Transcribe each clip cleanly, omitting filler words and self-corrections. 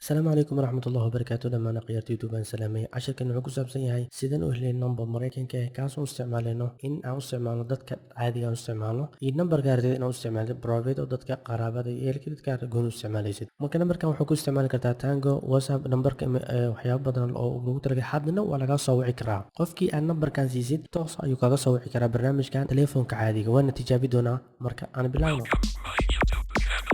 Asalaamu calaykum waraxmatullahi wabarakaatu. Dhammaan akhyaarta YouTube aan salaamay. Casharkan wuxuu ku saabsan yahay sidaan u helay number Maraykanka ah, kaasoo isticmaaleyno in aan u isticmaalno dadka caadiga aan u isticmaalno iyo numberka ardayda inaan u isticmaalno private oo dadka qaraabada iyo ehelka, dadka gooni u isticmaalaysid. Marka numberkan wuxuu ku isticmaali kartaa Tango, WhatsApp, numberka waxyaabo badan oo lagu talagalay. Hadna waa lagaa soo wici karaa. Qofkii aad numberkan siisid, toos ayuu kaga soo wici karaa barnaamijkan telefoonka caadiga. Waana tijaabi doonaa. Marka aan bilaawno. Welcome to my YouTube channel.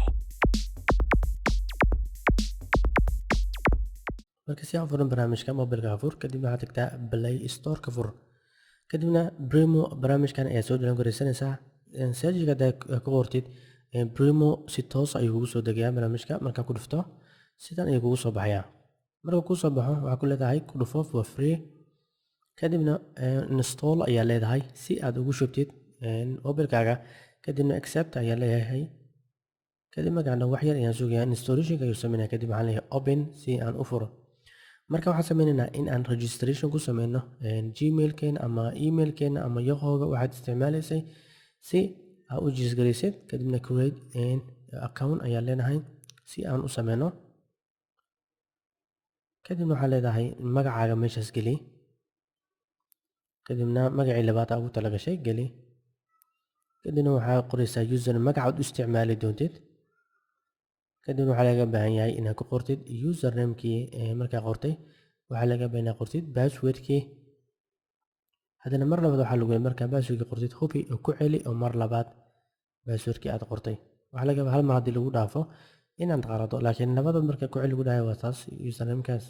Marka si aan furin barnaamijka, mobilka fur, kadibna waxaad tagtaa Play Store ka fur, kadibna Primo barnaamijkan ayaa soo download garaysanaysaa. Searchiga haddaad ku qortid Primo, si toos ayuu kugu soo degayaa barnaamijka. Markaa ku dhufto, sidan ayuu kugu soo baxayaa. Marka kuu soo baxo, waxaa ku leedahay ku dhufo, waa free. Kadibna install ayaa leedahay si aad ugu shubtid mobilkaaga. Kadibna accept ayaa leeyahay. Kadib markaan wax yar ayaan sugayaa, installationka ayuu sameynaya. Kadib waxaan leeyahay open si aan u furo. Marka waxaan sameynaynaa in aan registration ku sameyno Gmailkeena ama emailkeena ama Yahooga waxaad isticmaalaysay si aad u register. Kadibna create account ayaa leenahay si aan u sameyno. Kadibna waxaa leedahay magacaaga meeshaas geli, kadibna magacii labaad aa ugu talagashay geli. Kadibna waxaa qoraysaa user magacaad u isticmaali doontid. Kadibna waxaa laga baahan yahay inaad ku qortid usernamekii. Markaa qortay, waxaa laga baahan inaad qortid passwordkii. Haddana mar labaad waxaa lagu markaa passwordkii qortid, hubi oo ku celi oo mar labaad passwordkii aad qortay. Waxaa laga yaabaa hal mar haddii lagu dhaafo inaad qalado, laakiin labada marka ku celi lagu dhahay waa taas usernamekaas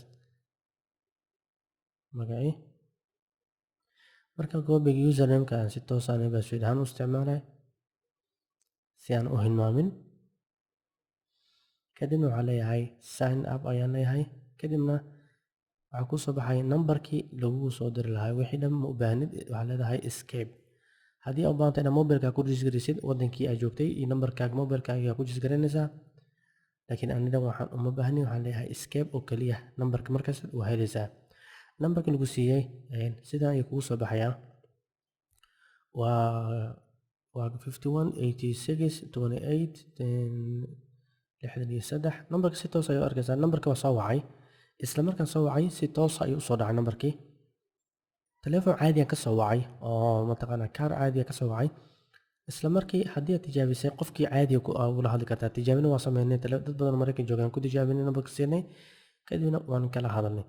magacii. Marka goobiga usernameka aan si toos aan password ahaan u isticmaalay si aan u hilmaamin. Kadibna waxaa leeyahay sign up ayaan leeyahay. Kadibna waxaa kusoo baxay nambarkii lagugu soo diri lahaa. Wixii dhan ma u baahnid, waxaa leedahay skip. Haddii aad u baahantay inaad mobilka ku register, wadankii aad joogtay iyo nambarkaaga mobilkaaga ayaa ku register, laakiin aniga waxaan uma baahnin. Waxaan leeyahay skip oo keliya. Nambarka markaas waa helaysaa. Nambarka lagu siiyey sidan ayuu kugu soo baxayaa, waa 51 86 28 63. Nambarka si toos ayuu arkaysaa. Nambarka waa soo wacay. Isla markaan soo wacay, si toos ayuu usoo dhacay nambarkii. Telefoon caadiyan ka soo wacay oo mataqaanaa kaar caadiya ka soo wacay. Isla markii haddii aad tijaabisay, qofkii caadiga ku ula hadli kartaa. Tijaabina waa sameynay, dad badan oo Maraykan joogaan ku tijaabinay, nambarka siinay, kadibna waan kala hadalnay.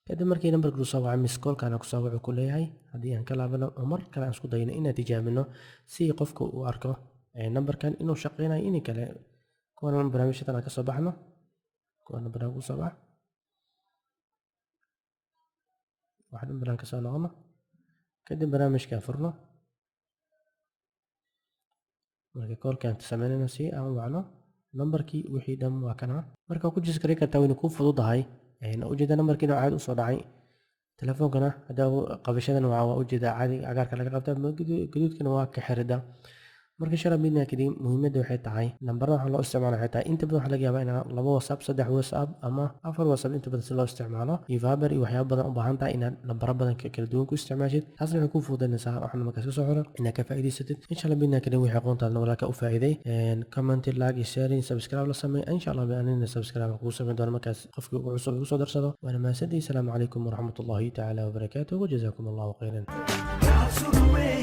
Kadib markii nambarka uu soo wacay, missed callkana kusoo wuxuu ku leeyahay. Haddii aan ka laabano oo mar kale aan isku dayno inaan tijaabino si qofka uu arko nambarkan inuu shaqeynayo ini kale, kuwan barnaamijyadan aan kasoo baxno, kuwan barnaamij kusoo bax, wax dhan baraan kasoo noqono. Kadib barnaamijkaan furno. Marka callkaan sameynayno si aan u wacno nambarkii, wixii dhan waa kana. Marka ku jiskari kartaa, wayna kuu fududahay. Ujeeda nambarkii inuu caadi usoo dhacay. Telefoonkana hadda qabashadan waa ujeeda, caadi cagaarka laga qabta, gaduudkana waa ka xirida. Marka insha Allah bidna kariim, muhiimadda waxay tahay nambarada waxaa loo isticmaalo waxay tahay inta badan waxaa laga yaabaa inaa laba WhatsApp, saddex WhatsApp ama afar WhatsApp inta badan si loo isticmaalo iyo Viber iyo waxyaabo badan u baahan tahay inaad nambaro badan kala duwan ku isticmaashid. Taasna waxay kuu fududaynaysaa waxaan markaas kasoo xiro inaad ka faa'iidaysatid insha Allah bidna kariim. Wixii aqoontaadna walaalka u faa'iiday, comment, like iyo sharing, subscribe la sameey. Insha Allah anina subscribe kugu sameyn doono markaas qofkii ugu cusub igu soo darsado. Waana mahadsantihi. Asalaamu calaykum waraxmatullahi tacaala wabarakaatuh, wajazaakum Allahu khayran. Down to the